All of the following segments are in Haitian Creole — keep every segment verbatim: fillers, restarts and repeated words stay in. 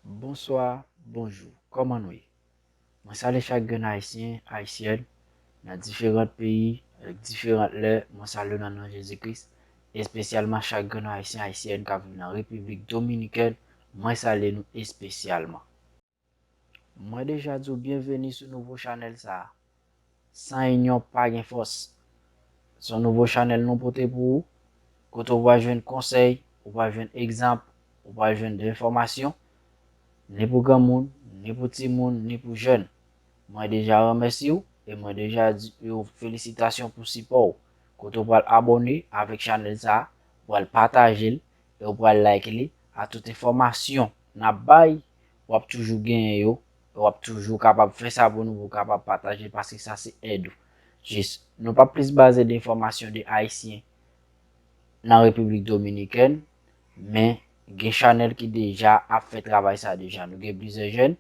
Bonswa, bonjou, kòman nou ye? Mwen salye chak grenn Ayisyen, Ayisyèn, nan diferan peyi, avèk diferan lè, mwen salye w nan non Jezi Kris, espesyalman chak grenn Ayisyen, Ayisyèn k ap viv nan Repiblik Dominikèn, mwen salye nou espesyalman. Mwen deja di w byenveni sou nouvo chanèl sa a. San inyon pa gen fòs. Se yon nouvo chanèl nou pote pou ou, kote w pral jwenn konsèy, ou pral jwenn egzanp, ou pral jwenn de enfòmasyon, ni pou granmoun, ni pou timoun, ni pou jèn. Mwen deja remèsye w e mwen deja di w felisitasyon pou sipò w. Kote w pral abòne avèk chanèl sa a, w pral pataje l e w pral like li a tout enfòmasyon n ap bay, w ap toujou genyen yo, e w ap toujou kapab fè sa pou nou, pou w kapab pataje l, paske sa se èd ou. Jis, nou p ap plis baze de enfòmasyon de Ayisyen nan Repiblik Dominikèn, men gen chanèl ki deja ap fè travay sa deja. Nou gen plizyè jèn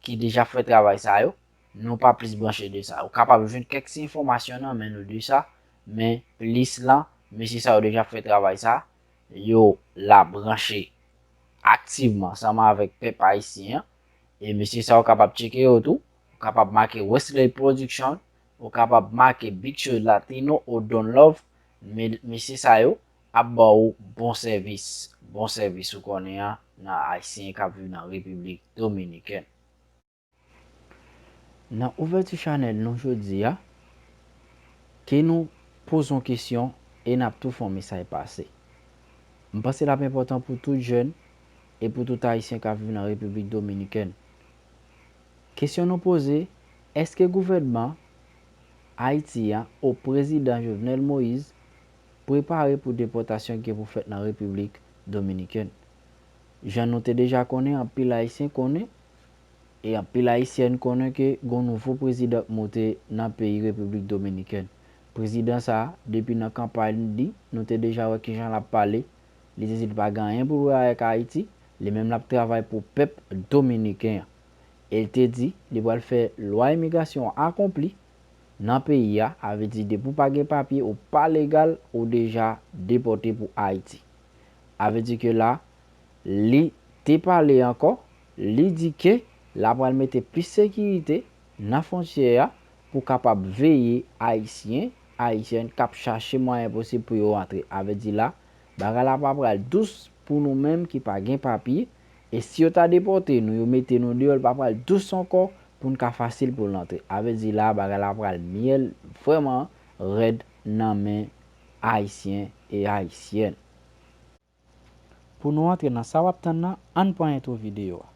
ki deja ap fè travay sa yo, nou pa plis branche de sa. Ou kapab jwenn kèk ti enfòmasyon nan men nou de sa, men plis lan, mesye sa yo deja ap fè travay sa, yo la branche aktivman ansanm avèk pèp ayisyen an. E mesye sa yo kapab tcheke yo tou. Ou kapab make Wesley Production, ou kapab make Big Show Latino ou Don Love. Me-, mesye sa yo ap ba w bon sèvis. Bon sèvis ou konnen an nan Ayisyen k ap viv nan Repiblik Dominikèn. Nan ouvèti chanèl nou jodi a, ke nou poze yon kesyon e n ap tou fè yon mesaj pase. M panse l ap enpòtan pou tout jèn e pou tout Ayisyen k ap viv nan Repiblik Dominikèn. Kesyon nou poze, èske gouvènman Ayiti a, ou prezidan Jovenel Moïse, prepare pou depòtasyon ki gen pou fèt nan Repiblik Dominikèn? Jan nou te deja konnen, anpil Ayisyen konnen, e anpil Ayisyèn konnen ke gen yon nouvo prezidan k moute nan peyi Repiblik Dominikèn. Prezidan sa a, depi nan kanpay li, nou te deja wè kijan l ap pale. Li te di li pa gen anyen pou l wè avèk Ayiti, li menm l ap travay pou pèp dominiken an. E l te di li pral fè lwa imigrasyon an akonpli nan peyi a, avè di depi w pa gen papye, ou pa legal, ou deja depòte pou Ayiti. Avè di ke la, li te pale ankò, li di ke la pral mete plis sekirite nan fwontyè a pou kapab veye Ayisyen, Ayisyèn k ap chache mwayen posib pou yo antre. Avè di la, bagay la pa pral dous pou nou menm ki pa gen papye, e si yo ta depòte nou, yo mete nou deyò, l pa pral dous ankò pou n ka fasil pou n antre. Avè di la, bagay la pral myèl vrèman rèd nan men Ayisyen e Ayisyèn. Pou nou antre nan sa w ap tann nan, ann pran entwo videyo a.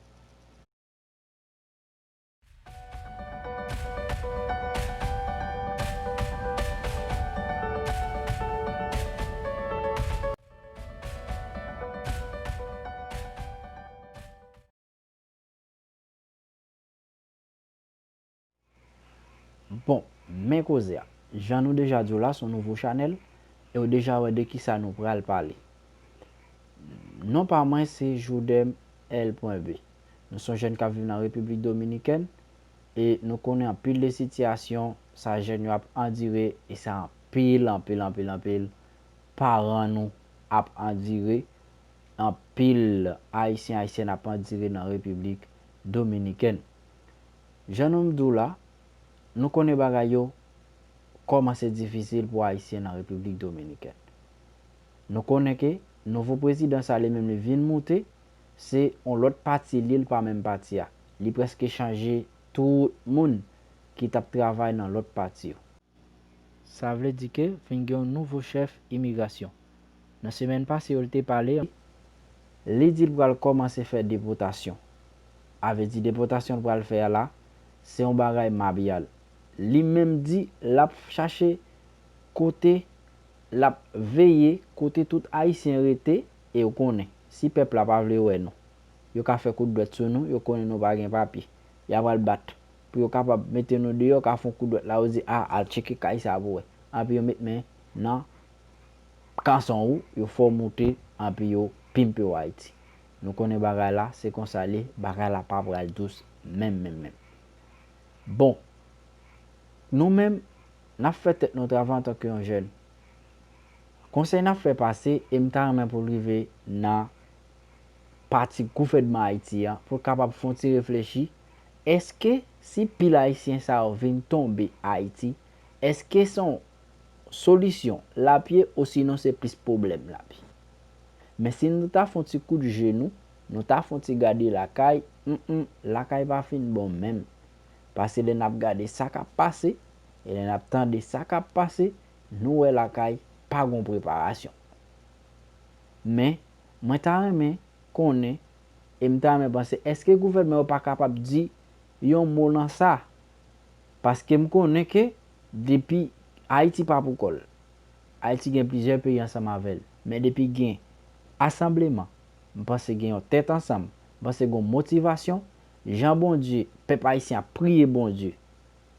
Bon, men koze a. Jan nou deja di w la, se yon nouvo chanèl, e w deja wè de kisa nou pral pale. Non pa mwen se Joudem L. B. Nou se yon jèn k ap viv nan Repiblik Dominikèn, e nou konnen anpil de sitiyasyon sa jèn yo ap andire, e sa anpil, anpil, anpil, anpil paran nou ap andire, anpil Ayisyen, Ayisyèn ap andire nan Repiblik Dominikèn. Jan nou m di w la, nou konnen bagay yo kòmanse difisil pou Ayisyen nan Repiblik Dominikèn. Nou konnen ke nouvo prezidan sa li menm li vin moute, se yon lòt pati li, li pa menm pati a. Li prèske chanje tout moun ki t ap travay nan lòt pati yo. Sa vle di ke vin gen yon nouvo chèf imigrasyon. Nan semèn pase yo, l te pale, li di l pral kòmanse fè depòtasyon. Avè di depòtasyon l pral fè a la, se yon bagay mabyal. Li menm di l ap chache kote l ap veye kote tout Ayisyen rete, e w konnen, si pèp la pa vle wè nou, yo ka fè kout dwèt sou nou, yo konnen nou pa gen papye. Y a pral bat pou yo kapab mete nou deyò, ka fè yon kout dwèt la, yo di, a, al tcheke kay sa pou wè. Anpi yo met men nan kanson ou, yo fè w moute, anpi yo pimpe w Ayiti. Nou konnen bagay la, se konsa l ye, bagay la pa pral dous menm, menm, menm. Bon, nou menm, n ap fè tèt nou travay antanke yon jèn. Konsèy n ap fè pase, e m ta renmen pou l rive nan pati gouvènman Ayiti an pou l kapab fè yon ti reflechi, èske si pil Ayisyen sa yo vin tonbe Ayiti, èske se yon solisyon l ap ye, osinon se plis pwoblèm l ap ye? Men si nou ta fè yon ti kout je nou, nou ta fè yon ti gade lakay, mm, lakay pa fin bon menm. Paske lè n ap gade sa k ap pase, e lè n ap tande sa k ap pase, nou wè lakay pa gon preparasyon. Men, mwen ta renmen konnen, e m ta renmen panse, èske gouvènman yo pa kapab di yon mo nan sa? Paske m konnen ke depi Ayiti pa pou kò l. Ayiti gen plizyè peyi ansanm avè l. Men depi gen asanbleman, m panse gen yon tèt ansanm, m panse gen yon motivasyon, jan Bondye, pèp ayisyen ap priye Bondye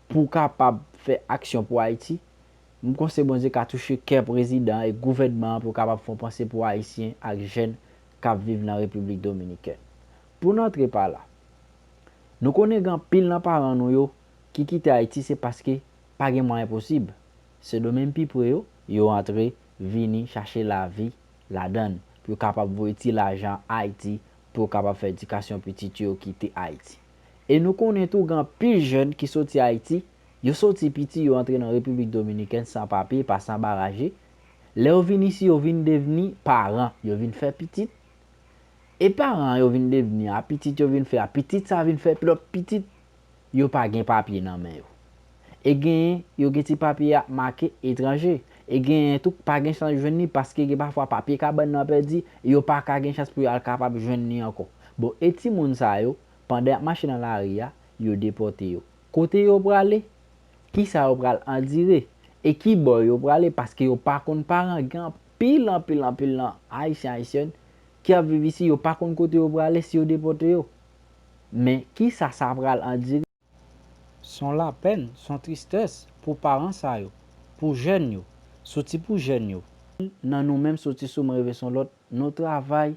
pou kapab fè aksyon pou Ayiti, m panse Bondye ka touche kè prezidan e gouvènman an pou yo kapab fè yon panse pou Ayisyen ak jèn k ap viv nan Repiblik Dominikèn. Pou n antre pa la, nou konnen gen anpil nan paran nou yo ki kite Ayiti se paske pa gen mwayen posib. Sendomeng pi pre yo, yo antre, vini, chache lavi ladan l, pou yo kapab voye ti lajan Ayiti, pou yo kapab fè edikasyon pitit yo kite Ayiti. E nou konnen tou gen anpil jèn ki soti Ayiti, yo soti piti, yo antre nan Repiblik Dominikèn san papye, pase anba raje. Lè yo vin isi, yo vin devni paran, yo vin fè pitit. E paran yo vin devni a, pitit yo vin fè a, pitit sa vin fè lòt pitit, yo pa gen papye nan men yo. E genyen, yo gen ti papye a make etranje. E genyen tou pa gen chans jwenn li paske gen pafwa papye kabann nan pèdi, e yo pa ka gen chans pou y al kapab jwenn li ankò. Bon, e timoun sa yo, pandan y ap mache nan lari a, yo depòte yo. Kote yo prale? Kisa yo pral andire? E ki bò yo prale? Paske yo pa konn paran, gen anpil, anpil, anpil nan Ayisyen, Ayisyèn ki ap viv isi, yo pa konn kote yo prale si yo depòte yo. Men, kisa sa pral andire? Se yon lapèn, se yon tristès pou paran sa yo, pou jèn yo, soti pou jèn yo. Nan nou menm, soti sou mwen rive sou lòt, nou travay,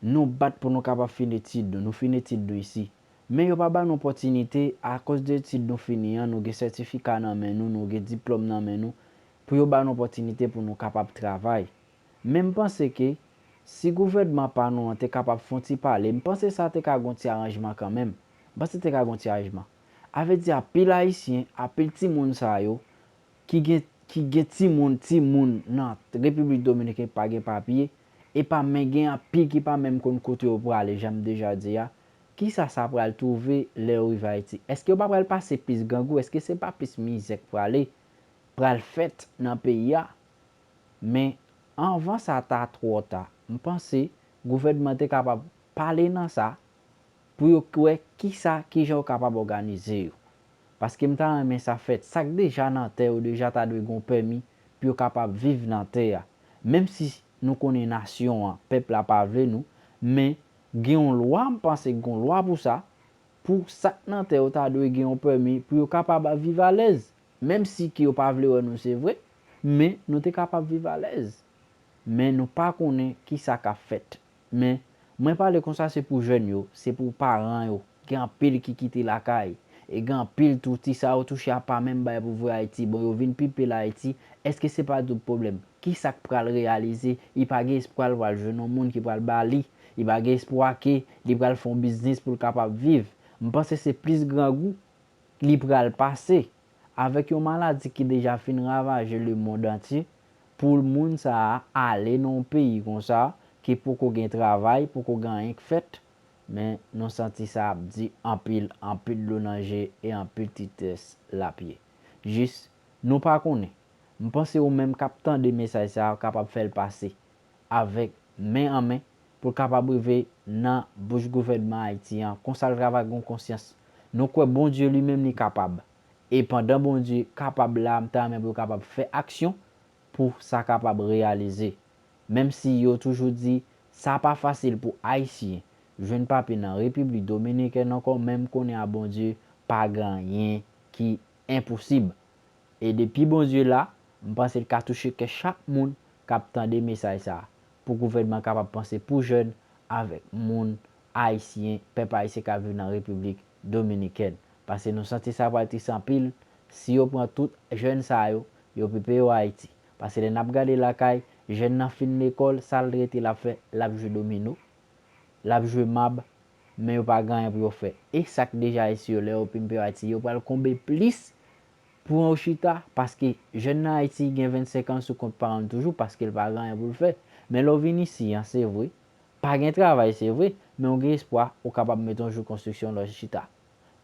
nou bat pou nou kapab fin etid nou, nou fin etid nou isi. Men yo pa ba nou opòtinite, akoz de etid nou fini an, nou gen sètifika nan men nou, nou gen diplòm nan men nou, pou yo ba nou opòtinite pou nou kapab travay. Men m panse ke si gouvènman pa nou an te kapab fè yon ti pale, m panse sa te ka gon ti aranjman kanmenm. M panse te ka gon ti aranjman. A vle di, anpil Ayisyen, anpil timoun sa yo, ki gen, ki gen timoun, timoun nan Repiblik Dominikèn ki pa gen papye, e pa men gen anpil ki pa menm konn kote yo prale, jan m deja di a, kisa sa pral twouve lè yo rive Ayiti? Èske yo pa pral pase plis grangou? Èske se pa plis mizè k prale, pral fèt nan peyi a? Men, anvan sa ta twò ta, m panse gouvènman te kapab pale nan sa, pou yo wè kisa, kijan yo kapab òganize yo. Paske m ta renmen sa fèt. Sa k deja nan tè yo deja ta dwe gen yon pèmi pou yo kapab viv nan tè a. Menm si nou konnen nasyon an, pèp la pa vle nou, men gen yon lwa, m panse gen yon lwa pou sa, pou sa k nan tè yo ta dwe gen yon pèmi pou yo kapab ap viv alèz. Menm si ke yo pa vle wè nou, se vre, men nou te kapab viv alèz. Men nou pa konnen kisa k ap fèt. Men, mwen pale konsa se pou jèn yo, se pou paran yo. Gen anpil ki kite lakay. E gen anpil tou, ti sa yo touche a pa menm bay pou voye Ayiti. Bon, yo vin pi pil Ayiti. Èske se pa dout pwoblèm? Kisa k pral reyalize? Li pa gen espwa l pral jwenn yon moun ki pral ba li. Li pa gen espwa ke li pral fè yon biznis pou l kapab viv. M panse se plis grangou li pral pase. Avèk yon maladi ki deja fin ravaje lemonn antye, pou moun sa a ale nan yon peyi konsa, ki poko gen travay, poko gen anyen k fèt, men nou santi sa ap di anpil, anpil dlo nan je e anpil tristès l ap ye. Jis, nou pa konnen. M panse ou menm k ap tande mesaj sa a, w kapab fè l pase avèk men an men pou l kapab rive nan bouch gouvènman Ayiti an. Konsa l kapab gen konsyans. Nou kwè Bondye li menm li kapab. E pandan Bondye kapab la, m ta renmen pou yo kapab fè aksyon pou sa kapab reyalize. Menm si yo toujou di sa pa fasil pou Ayisyen jwenn papye nan Repiblik Dominikèn ankò, men m konnen a Bondye pa gen anyen ki enposib. E depi Bondye la, m panse l ka touche kè chak moun k ap tande mesaj sa a, pou gouvènman kapab panse pou jèn avèk moun ayisyen, pèp ayisyen k ap viv nan Repiblik Dominikèn. Paske nou santi sa pral tris anpil, si yo pran tout jèn sa yo, yo pipe yo Ayiti. Paske lè n ap gade lakay, jèn nan fin lekòl, sa l rete l ap fè, l ap jwe domino. l ap jwe mab, men yo pa gen anyen pou yo fè. E sa k deja isi yo, lè yo pimpe Ayiti, yo pral konbe plis pou yo chita, paske jèn nan Ayiti gen vennsenk an sou kont paran l toujou, paske l pa gen anyen pou l fè. Men lè w vin isi an, se vre, pa gen travay, se vre, men w gen espwa ou kapab met yon jou konstriksyon lè w chita.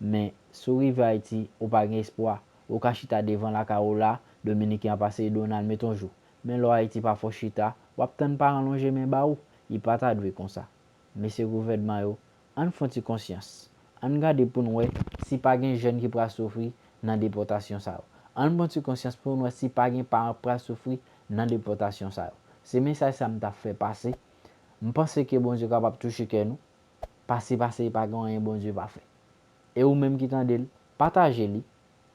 Men si w rive Ayiti, ou pa gen espwa, ou ka chita devan lakay ou la, Dominiken an pase ede w nan al met yon jou. Men lè w Ayiti pa fè w chita, w ap tann paran lonje men ba ou. Li pa ta dwe konsa. Mesye gouvènman yo, ann fè yon ti konsyans. Ann gade pou n wè si pa gen jèn ki pral soufri nan depòtasyon sa yo. Ann pran ti konsyans pou n wè si pa gen paran k pral soufri nan depòtasyon sa yo. Se mesaj sa m t ap fè pase. M panse ke Bondye kapab touche kè nou. Pase, pase, pa gen anyen Bondye pa fè. E ou menm ki tande l, pataje li.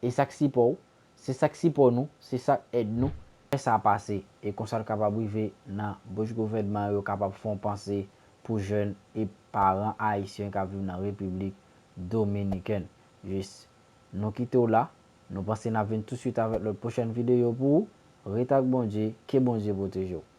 E sa k sipò w, se sa k sipò nou, se sa k èd nou. Fè sa pase, e konsa l kapab rive nan bouch gouvènman yo, kapab fè yon panse pou jèn e paran ayisyen k ap viv nan Repiblik Dominikèn. Jis, nou kite w la, nou panse n ap vin tousuit avèk lòt pwochèn videyo pou ou. Ret ak Bondye, ke Bondye pwoteje w.